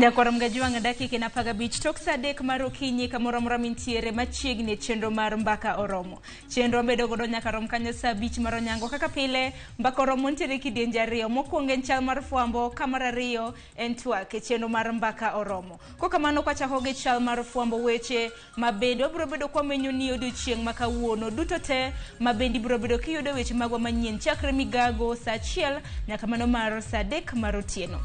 Nyakwar Mgajwang' dakika en 15 tok saa 3 mar okinyi kamoro amora mintiere machiegni e chenro mar Mbaka Oromo. Chenro bedo godo nyaka rom kanyo saa 5 mar onyango kaka pile Mbaka Oromo nitiere kidienje ariyo. Mokwongo en chal mar fwambo ka mar ariyo en twak e chenro mar Mbaka Oromo. Kokamano kwachako gi chal mar fwambo weche ma bende wabiro bedo kwamenyo ni odiochieng' ma kawuono duto te ma bende ibiro bedo kiyudo weche magwa manyien chakre migago saa 1 nyaka mano mar saa 3 mar otieno.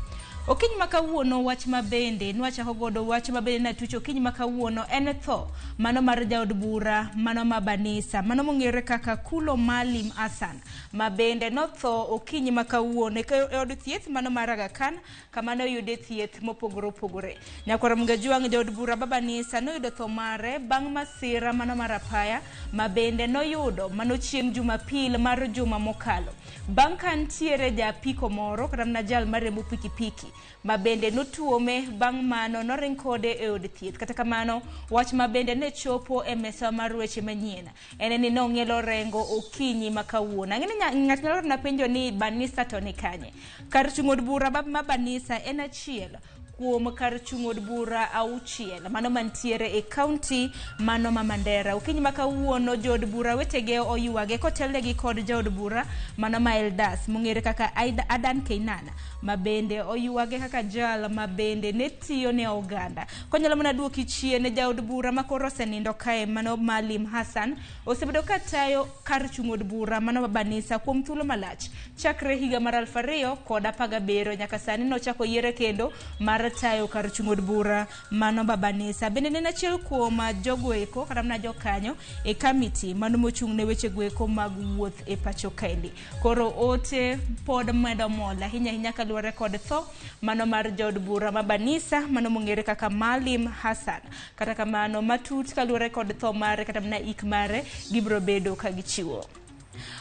Okinyi ma kawuono wach ma bende nwachako godo wach ma bende natucho okinyi ma kawuono en tho mano mar jaod bura mano ma Banisa mano mong'ere kaka Kulo Maalim Hassan ma bende notho okinyi ma kawuono e od thieth mano mar Aga Khan kama noyude thieth mopogore opogore. Nyakwar Mgajwang' jaod bura ba Banisa noyudo tho mare bang' masira mano mar apaya ma bende noyudo mano chieng' Jumapil mar juma mokalo. Bang' ka nitiere ja apiko moro kata mana jal mariembo pikipiki ma bende notuome bang' mano noring kode e od thieth. Kata kamano, wach ma bende ne chopo e mesa mar weche manyien en ni nong'ielo rengo okinyi ma kawuono. Ang'e ni ng'ato nyalo na penjo ni Banisa to ni kanye? Kar chung' od bura ma Banisa en achiel kuom kar chung' od bura 6 mano mantiere e kaunti mano ma Mandera. Okinyi ma kawuono jood bura wetege oywage kotelnegi kod jaod bura mano ma Eldas mong'ere kaka Adan Keynan ma bende oywage kaka jal ma bende ne tiyo ne oganda. Konyalo mana duoki chien jaod bura ma koro osenindo kae mano Maalim Hassan osebedo ka tayo kar chung' od bura mano ma Banisa kuom thuolo malach chakre higa mar 2017 nyaka sani nochako yiere kendo mar tayo kar chung' od bura mano ma Banisa. Bende ne en achiel kuom jogo eko kata mana jokanyo e kamiti mano mochung' ne weche goeko mag wuoth e pacho kaendi. Koro ote pod medo mol ahinya ahinya kaluwore kod tho mano mar jaod bura ma Banisa mano mong'ere kaka Maalim Hassan. Kata kamano matut kaluwore kod tho mare kata mana ik mare gibiro bedo ka gichiwo.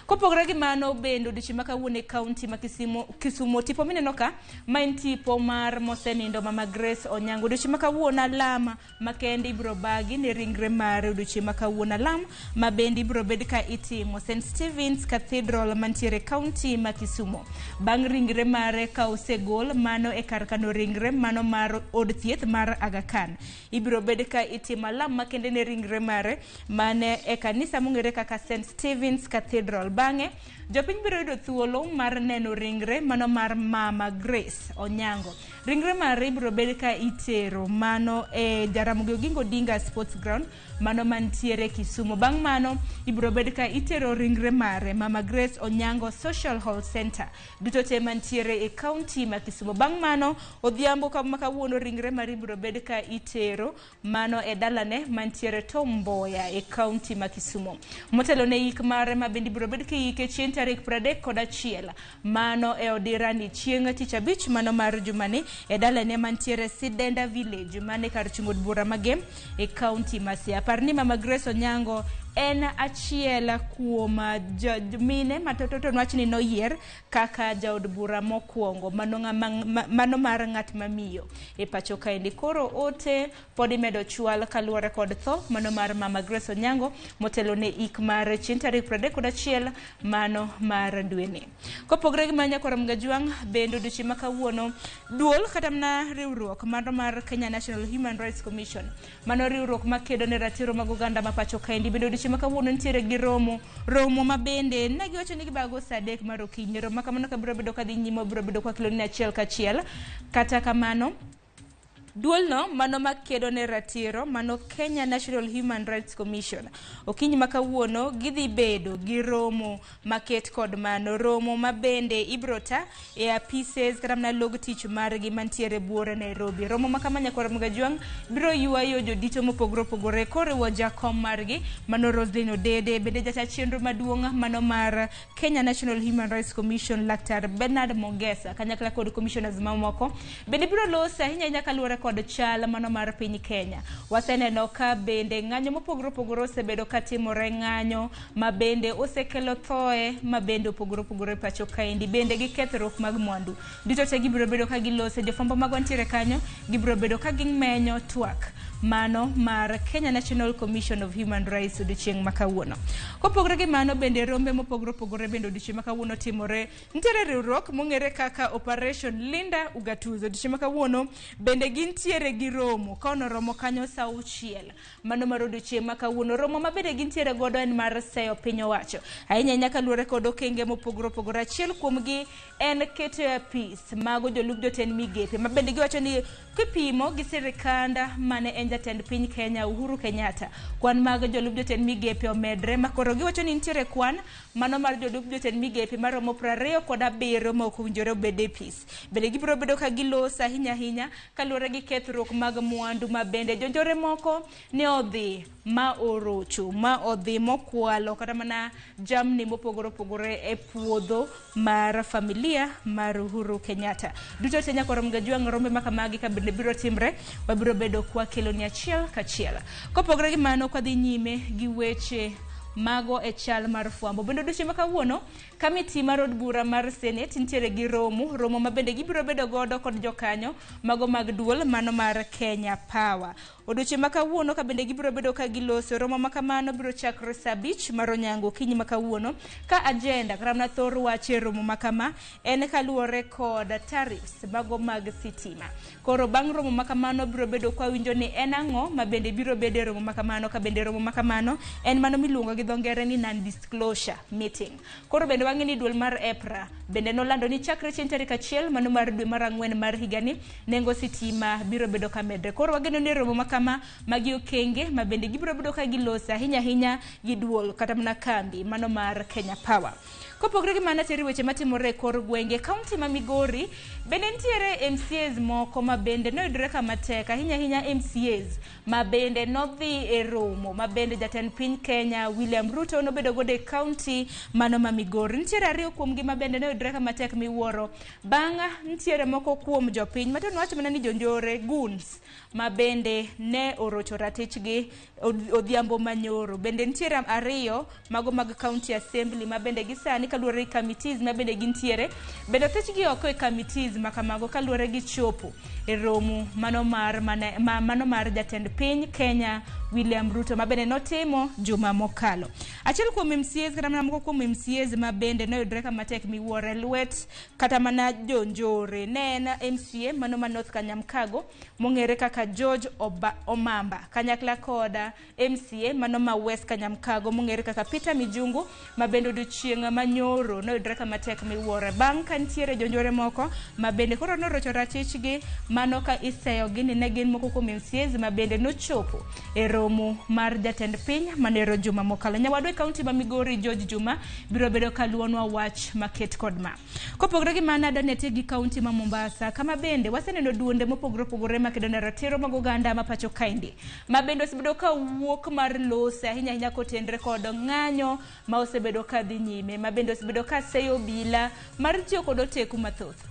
Kopogore gi mano bende odiochieng' ma kawuono e kaunti ma Kisumo tipo mineno ka ma en tipo mar mosenindo Mama Grace Onyango. Odiochieng' ma kawuono alam makende ibiro bagi ne ringre mare odiochieng' ma kawuono alam ma bende ibiro bed ka itimo St Stephen's Cathedral mantiere kaunti ma Kisumo. Bang' ringre mare ka osegol mano e kar kano ringre mano mar od thieth mar Aga Khan. Ibiro bed ka itimo alam makende ne ringre mare mane e kanisa mong'ere kaka St Stephen's Cathedral. Bang'e, jopiny biro yudo thuolo mar neno ringre mano mar Mama Grace Onyango. Ringre mare ibiro bed ka itero mano e Jaramogi Oginga Odinga Sports Ground mano mantiere Kisumu. Bang' mano, ibiro bed ka itero ringre mare Mama Grace Onyango Social Hall Center duto te mantiere e kaunti ma Kisumu. Bang' mano, odhiambo ma kawuono ringre mare ibiro bed ka itero mano e dalane mantiere Tom Mboya e kaunti ma Kisumu. Motelo ne ik mare ma bende ibiro bed kiike chieng' tarik 31 mano e odirani chieng' tich abich mano mar jumani e dalane mantiere Sidenda Village mane kar chung' od bura ma Gem e kaunti ma Siaya. Par ni Mama Grace Onyango en achiel kuom mine ma to nwach ni noyier kaka jaod bura mokwongo mano mar ng'at mamiyo e pacho kaendi. Koro ote pod imedo chwal kaluwore kod tho mano mar Mama Grace Onyango motelo ne ik mar chieng' tarik 31 mano mar dweni. Kopogore gi mano Nyakwar Mgajwang' bende odiochieng' ma kawuono duol kata mana riwruok mano mar Kenya National Human Rights Commission mano riwruok makedo ne ratiro mag oganda ma pacho kaendi bende odiochieng' ma kawuono nitiere gi romo ma bende ne giwacho ni gibago saa 3 mar okinyi. Romo ma kamano ka biro bedo kadhi nyime biro bedo kwa keloni achiel kachiel. Kata kamano duolno mano makedo ne ratiro mano Kenya National Human Rights Commission okinyi ma kawuono gidhi bedo gi romo maket kod mano romo ma bende ibiro ta e apises kata mana log tich margi mantiere buore Nairobi. Romo ma kama Nyakwar Mgajwang' biro ywayo jodito mopogore opogore koriwo jakom margi mano Roslyn Odede, bende jata chenro maduong' mano mar Kenya National Human Rights Commission Laktar Bernard Mogesa kanyakla kod commissioners mamoko bende biro loso ahinya ahinya kaluwore kod chal mano mar piny Kenya. Waseneno ka bende ng'anyo mopogore opogore osebedo katimore, ng'anyo ma bende osekelo thoe ma bende opogore opogore pacho kaendi, bende gi kethruok mag mwandu. Duto te gibiro bedo ka gilose, jofwambo magwa nitiere kanyo gibiro bedo ka gimenyo twak mano mar Kenya National Commission of Human Rights odiochieng' ma kawuono. Kopogore gi mano bende rombe mopogore opogore bende odiochieng' ma kawuono timore. Nitiere riwruok mong'ere kaka Operation Linda Ugatuzi. Odiochieng' ma kawuono bende gintiere gi romo ka onoromo kanyo saa 6 mano mar odiochieng' ma kawuono. Romo ma bende gintiere godo en mar seyo piny owacho ahinya ahinya kaluwore kod okenge mopogore opogore. Achiel kuomgi en keto e apis mago jolup jotend migepe ma bende giwacho ni kipimo gi sirikand mane en jatend piny Kenya Uhuru Kenyatta, kwan mag jolup jotend migepe omedre ma koro giwacho ni nitiere kwan mano mar jolup jotend migepe maromo 27 ma ok owinjore obed e apis. Bende gibiro bedo ka giloso ahinya ahinya kaluwore gi kethruok mag mwandu ma bende jonjore moko ne odhi ma orocho ma odhi mokwalo kata mana jamni mopogore opogore e puodho mar familia mar Uhuru Kenyatta. Duto te nyaka rom gajwang' rombe ma kamagi ka bende biro timre, wabiro bedo kwa keloni achiel kachiel. Kopogore gi mano, kwadhi nyime gi weche mago e chal mar fwambo. Bende odiochieng' ma kawuono, kamiti mar od bura mar Senate nitiere gi romo, romo ma bende gibiro bedo godo kod jokanyo mago mag duol mano mar Kenya Power. Odiochieng' ma kawuono ka bende gibiro bedo ka giloso, romo ma kamano biro chakore saa 5 mar onyango okinyi ma kawuono, ka agenda kata mana thor wach e romo ma kama en kaluwore kod tariffs mago mag sitima. Koro bang' romo ma kamano biro bedo kwa winjo ni en ang'o ma bende biro bedo e romo ma kamano, ka bende romo ma kamano en mano miluongo gi dho ngere ni non-disclosure meeting. Koro bende wang'e ni duol mar EPRA bende nolando ni chakre chieng' tarik 1 mano mar dwe mar 4 mar higani nengo sitima biro bedo ka medre. Koro wageno ni romo ma kama magi okenge ma bende gibiro bedo ka giloso ahinya ahinya gi duol kata mana kambi mano mar Kenya Power. Kopogore gi mano, ateri weche matimore e kor gwenge. Kaunti ma Migori bende nitiere MCAs moko ma bende noyudore kama tek ahinya ahinya, MCAs ma bende nodhi e romo ma bende jatend piny Kenya William Ruto nobedo godo e kaunti mano ma Migori. Nitiere ariyo kuomgi ma bende noyudore kama tek miwuoro. Bang' nitiere moko kuom jopiny ma to nwacho mana ni jonjore goons ma bende ne orocho ratichgi odhiambo manyoro. Bende nitiere ariyo mago mag county assembly ma bende gisani kaluwore gi committees ma bende gintiere, bende othichgi oko e committees ma kamago kaluwore gi chopo e romo mano mar, mane, ma, mano mar jatend piny Kenya William Ruto ma bende notimo juma mokalo. Achiel kuom MCAs kata mana moko kuom MCAs ma bende noyudore kama tek miwuoro e lwet kata mana jonjore ne en MCA mano ma North Kanyamkago mong'ere kaka George Omamba kanyakla koda MCA mano ma West Kanyamkago mong'ere kaka Peter Mijungu ma bende odiochieng' manyoro noyudore kama tek miwuoro bang' ka nitiere jonjore moko ma bende koro norocho ratichgi mano ka iseyogi ni ne gin moko kuom MCAs ma bende nochopo e romo mar jatend piny manero juma mokalo. Nyawadwa e kaunti ma Migori George Juma biro bedo kaluwonwa wach maket kod ma. Kopogore gi mano, adwa ni atiek gi kaunti ma Mombasa kama bende waseneno duonde mopogore opogore makedo ne ratiro mag oganda ma pacho kaendi ma bende osebedo ka wuok mar lose ahinya ahinya kotenre kod ng'anyo ma osebedo ka dhi nyime ma bende osebedo ka seyo obila mar tiyo kod oteku mathoth.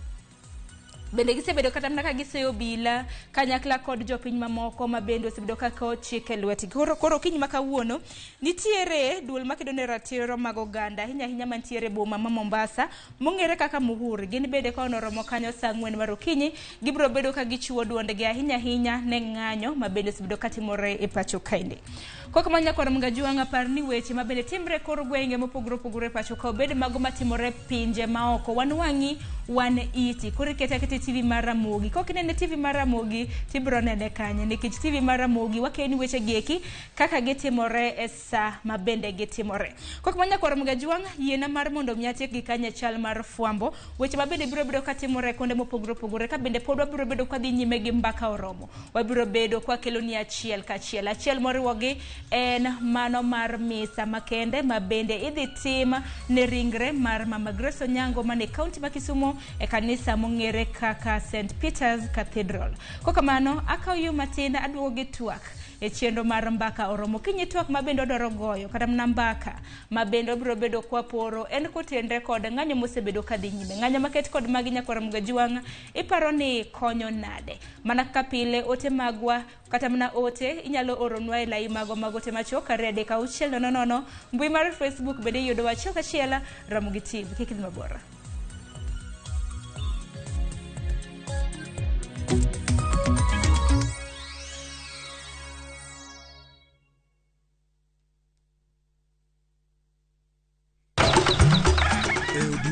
Bende gisebedo kata mana ka giseyo obila kanyakla kod jopiny mamoko ma bende osebedo ka kawo chik e lwetgi. Koro okinyi ma kawuono nitiere duol makedo ne ratiro mag oganda ahinya ahinya mantiere e boma ma Mombasa mong'ere kaka Muhuri. Gin bende ka onoromo kanyo saa 4 mar okinyi gibiro bedo ka gichiwo duondgi ahinya ahinya ne ng'anyo ma bende osebedo katimore e pacho kaendi. Kokamano nyakwar Mgajwang' apar ni weche ma bende timre kor gwenge mopogore opogore e pacho ka obed mago matimore pinje maoko. Wan wang'i wan iti. Koro ikete aketa TV mar Ramogi. Kok inene TV mar Ramogi tibiro nene kanye nikech TV mar Ramogi wakeni weche gi eki kaka gitimore e sa ma bende gitimore. Kokamano nyakwar Mgajwang' yiena mar mondo mi atiek gi kanye chal mar fwambo. Weche ma bende biro bedo katimore kuonde mopogore opogore ka bende pod wabiro bedo kwadhi nyime gi mbaka oromo. Wabiro bedo kwakeloni achiel kachiel. Achiel moriwogi en mano mar misa makende ma bende idhi tim ne ringre mar Mama Grace Onyango mane kaunti ma Kisumo e kanisa mong'ere kaka St. Peter's Cathedral. Kokamano akawo yo matin aduogo gi twak e chenro mar mbaka oromo. Kinyi twak ma bende odwaro goyo kata mana mbaka ma bende obiro bedo kwaporo en kotenre kod ng'anyo mosebedo kadhi nyime. Ng'anyo maket kod magi nyakwar Mgajwang' iparo ni konyo nade? Mana kaka pile ote magwa kata mana ote inyalo oronwa e lai mago mag ote machuok 2 3 6 0 0. Mbui mar Facebook bende iyudowa achiel kachiel Ramogi TV. Kik idhi mabor.